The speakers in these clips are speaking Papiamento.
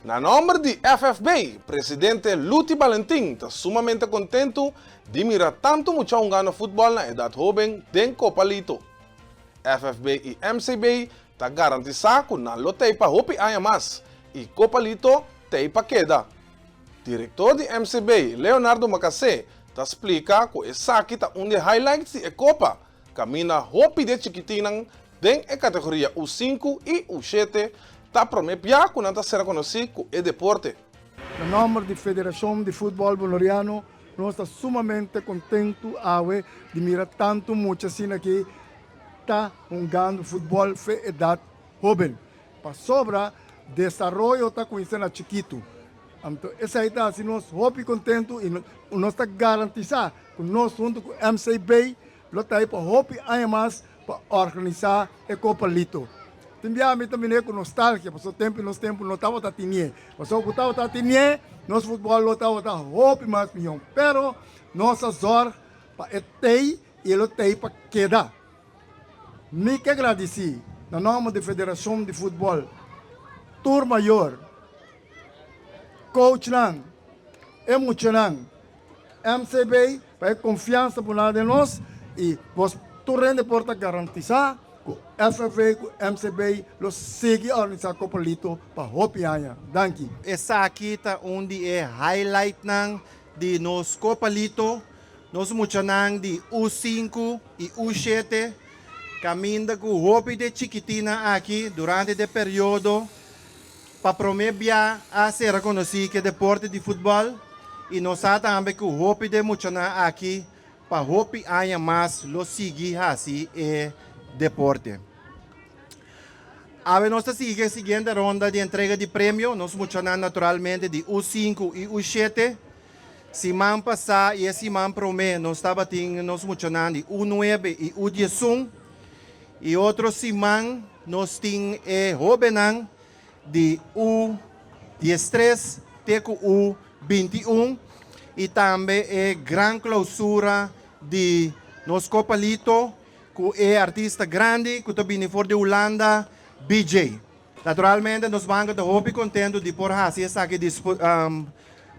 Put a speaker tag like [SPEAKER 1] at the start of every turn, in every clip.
[SPEAKER 1] Na nòmber di FFB, presidente Luti Balentin ta sumamente kontentu di mira tantu mucha hungando futbòl na edat hóben den Kopa Lito. FFB i MCB ta garantisá ku nan lo tei pa hopi aña mas i Kopa Lito tei pa keda. Direktor di MCB, Leonardo Makasé, ta splika ku esaki ta un di e highlights di e kopa, kaminda hopi di e chikitinnan den e kategoria U sinku i U shete ta promé bia ku nan ta sera konosí ku e deporte.
[SPEAKER 2] Na nòmber di Federashon di Futbòl Boneriano nos ta sumamente kontentu awe di mira tantu mucha asina aki ta hungando futbòl fe edat hóben. Pasobra desaroyo ta kuminsá na chikitu. Anto esei ta hasi nos hopi kontentu i nos ta garantisá ku nos huntu ku MCB lo ta ei pa hopi aña mas pa organisá e Kopa Lito. Tin bia mi ta mira ku nostalgia pasobra tempu nos tempu no tabata tinié. Pasobra ku tabata tinié nos futbòl lo tabata hopi mas mihó. Pero nos a zòrg pa e tei i e lo tei pa keda. Mi ke gradisí na nòmber di Federashon di Futbòl tur mayor, coachnan, e muchanan, MCB pa e konfiansa puna den nos i bos tur hende por ta garantisá ku FFA ku MCB lo sigui organisá Kopa Lito pa hopi aña. Danki.
[SPEAKER 3] Esaki ta un di e highlightnan di nos Kopa Lito. Nos muchanan di U sinku i U shete kaminda ku hopi di e chikitinnan aki durante di e periodo pa promé bia a sera konosí ku e deporte di futbòl i nos sa tambe ku hopi di e muchanan aki pa hopi aña mas lo sigui hasi e deporte. Awe nos ta sigui ku e siguiente ronda di entrega di premio, nos muchanan naturalmente di U sinku i U shete. Siman pasá i e siman promé nos tabatin nos muchanan di U nuebe i U11 i otro siman nos tin e hóbennan di U13 te ku U21 i tambe e gran klousura di nos Kopa Lito ku e artista grandi ku ta bini for di Hulanda, BJ. Naturalmente nos banko ta hopi kontentu di por hasi esaki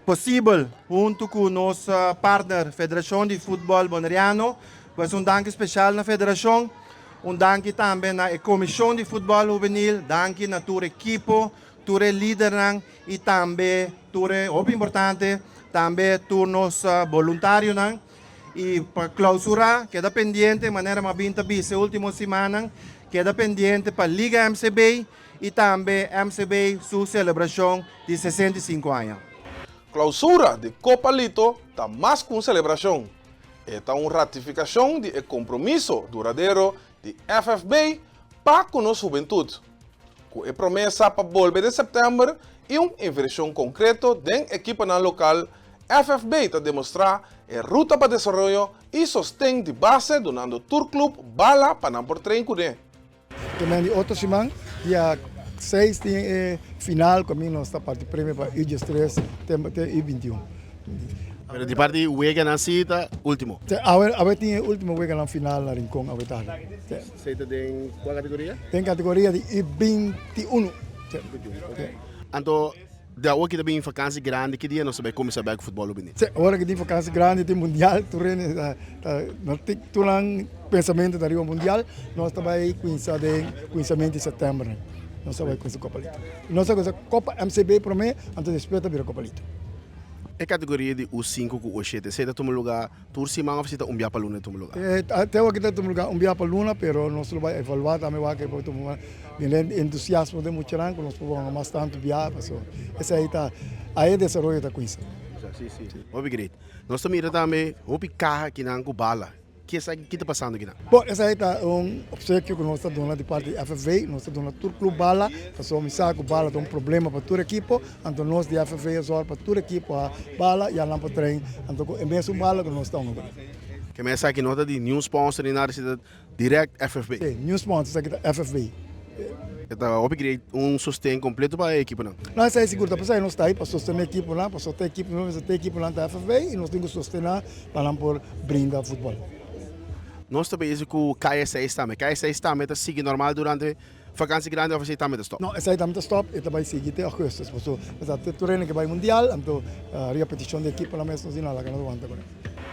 [SPEAKER 3] posibel huntu ku nos partner Federashon di Futbòl Boneriano. Pues un danki speshal na federashon, un danki tambe na e komishon di futbòl hubenil, danki na tur ekipo, tur e lidernan i tambe tur e, hopi importante, tambe tur nos boluntarionan. I pa klausurá, keda pendiente, manera mi a bin ta bisa e último simannan, keda pendiente pa Liga MCB i tambe MCB su selebrashon di 65 aña.
[SPEAKER 1] Klausura di Kopa Lito ta mas ku un selebrashon, e ta un ratifikashon di e kompromiso duradero di FFB pa ku nos hubentut. Ku e promesa pa bolbe den sèptèmber i un invershon konkreto den ekiponan lokal, FFB ta demostrá e ruta pa desaroyo i sosten di base dunando tur klup bala pa nan por train kuné.
[SPEAKER 2] También di otro siman, dia 6 tin e final ku ami nos ta parti premio pa U13 te U21.
[SPEAKER 4] Pero di parti weganan si ta ultimo.
[SPEAKER 2] Awe awe tin e ultimo weganan final na Rincon awe tardi.
[SPEAKER 4] Esei ta den kua kategoria?
[SPEAKER 2] Den kategoria di U21.
[SPEAKER 4] Anto di awor ki ta bin vakansi grandi ki dia nos ta bai kuminsá bai ku futbòl lo bini?
[SPEAKER 2] Si, ora ki tin vakansi grandi tin mundial tur hende ta ta tur nan pensamentu ta riba mundial nos ta bai kuminsá den kuminsamentu di sètèmber nos ta bai kuminsá Kopa Lito. Nos ta kuminsá Kopa MCB promé anto despues ta bira Kopa Lito.
[SPEAKER 4] E kategoria di U sinku ku U shete, esei ta tuma lugá tur siman òf esei ta un bia pa luna e tuma lugá?
[SPEAKER 2] Te awor aki ta tuma lugá un bia pa luna, pero nos lo bai evaluá tambe wak e por tuma bini entusiasmo den muchanan ku nos por wak mas tantu bia pasobra esei ta ahí e desaroyo ta kuinsa.
[SPEAKER 4] Si, si. Hopi great. Nos ta mira tambe hopi kaha akinan ku bala. Ki esaki? Ki ta pasando akinan?
[SPEAKER 2] Bon, esaki ta un opsekio ku nos ta duna di parti di FFV. Nos ta duna tur klub bala, pasobra mi sa ku bala ta un problema pa tur ekipo. Anto nos di FFV a sòru pa tur ekipo ha bala i a nan por train. Anto ku e mesun bala ku nos ta hunga kuné.
[SPEAKER 4] Ke men esaki no ta di niun sponsor ni nada, esaki ta direct FFV?
[SPEAKER 2] Si, niun sponsor, esaki ta FFV.
[SPEAKER 4] E ta hopi great, un sosten completo pa e ekiponan.
[SPEAKER 2] No, esei sigur ta pasá, nos ta ahí pa sostené ekiponan, pasobra ta ekipo, nos mester ta ekiponan ta FFV i nos tin ku sostená pa nan por brinda futbòl.
[SPEAKER 4] Nos ta bezig ku KSS tambe. KSS tambe ta sigui normal durante. Vakantie grandi of esei tambe ta stop?
[SPEAKER 2] No, esei tambe ta stop, e ta bai sigui te augustus, paso esaki ta tur hende ke bai mundial, anto riba peticion di ekiponan mes nos di no laga nos wanta kuné.